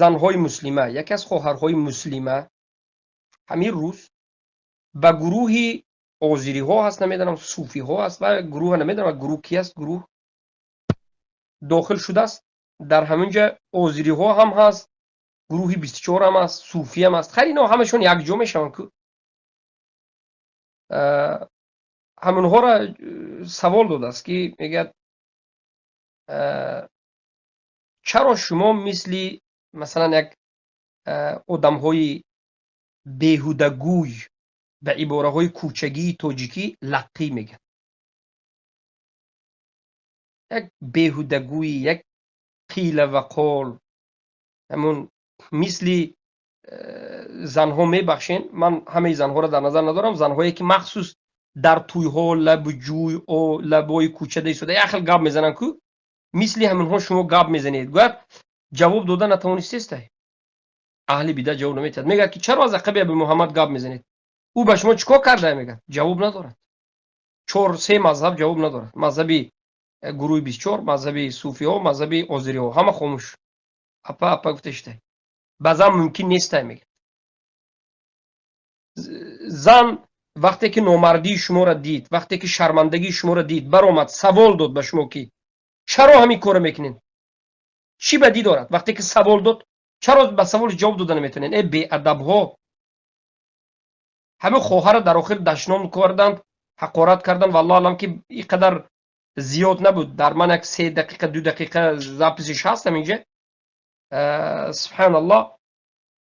Занҳои муслима, яке аз хоҳарҳои муслима ҳамин рӯз ба гурӯҳи озириҳо ҳаст, намедонам, суфиҳо ҳаст ва гурӯҳ намедонам гурӯҳ ки аст, гурӯҳ дохил шудааст. Дар ҳаминҷа озириҳо ҳам ҳаст, гурӯҳи 24 ҳам аст, суфӣ ҳам аст. Хайр, ино ҳамашон якҷо мешаванд ку. Ҳамонҳоро савол додааст, ки мегӯяд, чаро шумо мисли масалан як одамҳои беҳудагӯй ба ибораҳои кӯчагии тоҷикӣ лаққӣ мегӯяд, як беҳудагӯй, як қила ва қол, ҳамон мисли занҳо, мебахшен, ман ҳамаи занҳоро дар назар надорам, занҳое ки махсус дар тӯйҳо лабу ҷӯй лабои кӯча истода як хел гап мезананд ку, мисли ҳаминҳо шумо гап мезанед. Гӯяд, ҷавоб дода натавонистестай. Аҳли бидат ҷавоб наметиҳад. Мегӯяд, ки чаро аз ақаби Абу Муҳаммад гап мезанед, ӯ ба шумо чӣ кор карда? Мегӯяд, ҷавоб надорад. Чор се мазҳаб ҷавоб надорад: мазҳаби гурӯҳи 24, мазҳаби суфиҳо, мазҳаби озириҳо. Ҳама хомӯш, апа апа гуфта шитай. Ба зан мумкин нестай, мегӯяд. Зан вақте ки номардии шуморо дид, вақте ки шармандагии шуморо дид, баромад, савол дод ба шумо, ки чаро ҳамин корро мекунед, чӣ бадӣ дорад? Вақте ки савол дод, чаро ба саволш ҷавоб дода наметавонед, э беадабҳо? Ҳамин хоҳарро дар охир дашном карданд, ҳақорат карданд. Валлоҳ алам, ки ин қадар зиёд набуд. Дар ман як 3 дақиқа, 2 дақиқа записиш ҳаст ҳаминҷа. Субҳаналлоҳ,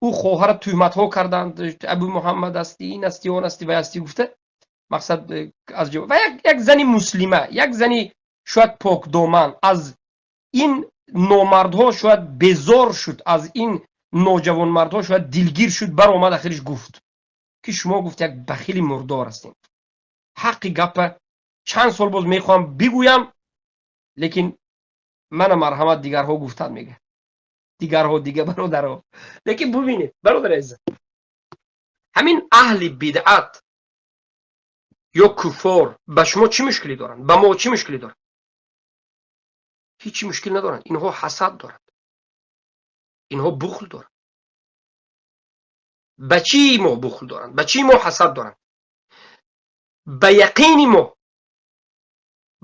ӯ хоҳарро туҳматҳо карданд: Абу Муҳаммад ҳастӣ, ин ҳастӣ, он ҳастӣ, вай ҳастӣ гуфта. Мақсад аз ва як зани муслима, як зани шояд покдоман аз ин номардҳо шояд безор шуд, аз ин ноҷавонмардҳо шояд дилгир шуд, баромад, ахириш гуфт, ки шумо, гуфт, як бахили мурдор ҳастем. Ҳаққи гапа чанд сол боз мехоҳам бигӯям, лекин мана марҳамат, дигарҳо гуфтанд, мегӯяд, дигарҳо, дига бародарҳо. Лекин бубинед, бародари азизам, ҳамин аҳли бидъат ё куффор ба шумо чӣ мушкилӣ доранд, ба мо чӣ мушкилӣ доранд? Ҳеҷ мушкил надоранд. Инҳо ҳасад доранд, инҳо бухл доранд. Ба чӣ мо бухл доранд, ба чӣ мо ҳасад доранд? Ба яқини мо,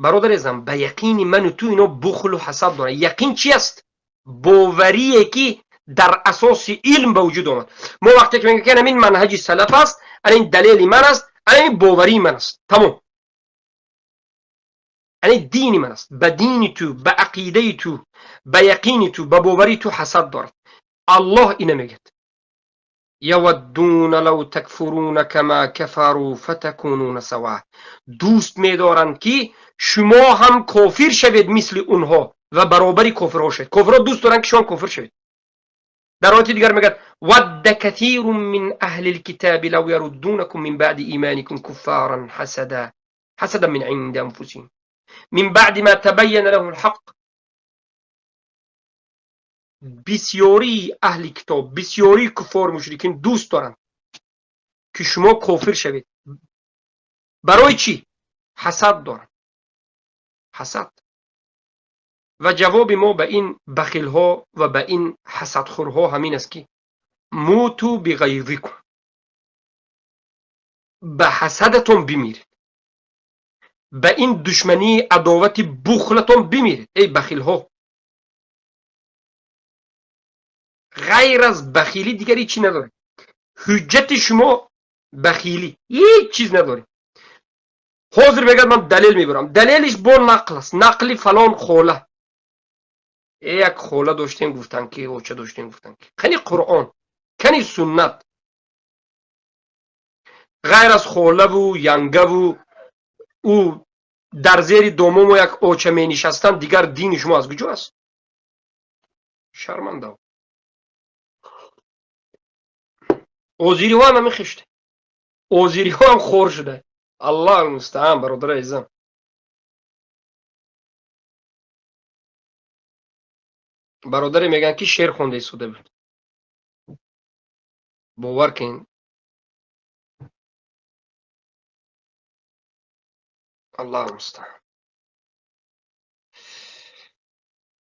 бародари азизам, ба яқини ману ту ино бухлу ҳасад доранд. Яқин чи аст? Боварие, ки дар асоси илм ба вуҷуд омад. Мо вақте ки мегӯем, ки ҳамин манҳаҷи салаф аст, ана ин далели ман аст, ана ин боварии ман аст, тамом, ана дини ман аст. Ба дини ту, ба ақидаи ту, ба яқини ту, ба боварии ту ҳасад дорад. Аллоҳ ина мегӯяд: يودون لو تكفرون كما كفروا فتكونون سواء. Дӯст медоранд, ки шумо ҳам кофир шавед мисли онҳо ва баробари кофирҳо шавед. Кофирҳо дӯст доранд, ки шумо кофир шавед. Дар ояти дигар мегӯяд: ود كثير من أهل الكتاب لو يردونكم من بعد إيمانكم كفارا حسدا من عند أنفسهم من بعد ما تبين لهم الحق. Бисёрии аҳли китоб, бисёрии куффор, мушрикин дӯст доранд, ки шумо кофир шавед. Барои чӣ ҳасад доранд? Ҳасад. Ва ҷавоби мо ба ин бахилҳо ва ба ин ҳасадхӯрҳо ҳамин аст, ки موتوا بغيظكم، ба ҳасадатон бимиред, ба ин душмании, адовати, бухлатон бимиред, эй бахилҳо. Ғайр аз бахилӣ дигар ҳеҷ чӣ надоред. Ҳуҷҷати шумо бахилӣ, ҳеҷ чиз надоред. Ҳозир мегӯяд, ман далел мебарам. Далелиш бо нақл аст, нақли фалон хола. Э, як хола доштем, гуфтанд, ки оча доштем, гуфтанд, ки кани Қуръон, кани суннат? Ғайр аз холаву янгаву ӯ дар зери домому як оча менишастанд, дигар дини шумо аз куҷо аст? Шармандав. Озириҳо ҳам ҳамин хишта, озириҳо ҳам хор шуда. Аллоҳ алмустаан. Бародари азизам, бародаре мегӯянд, ки шеър хонда истода буд. Бовар кунед, аллоҳ алмустаан.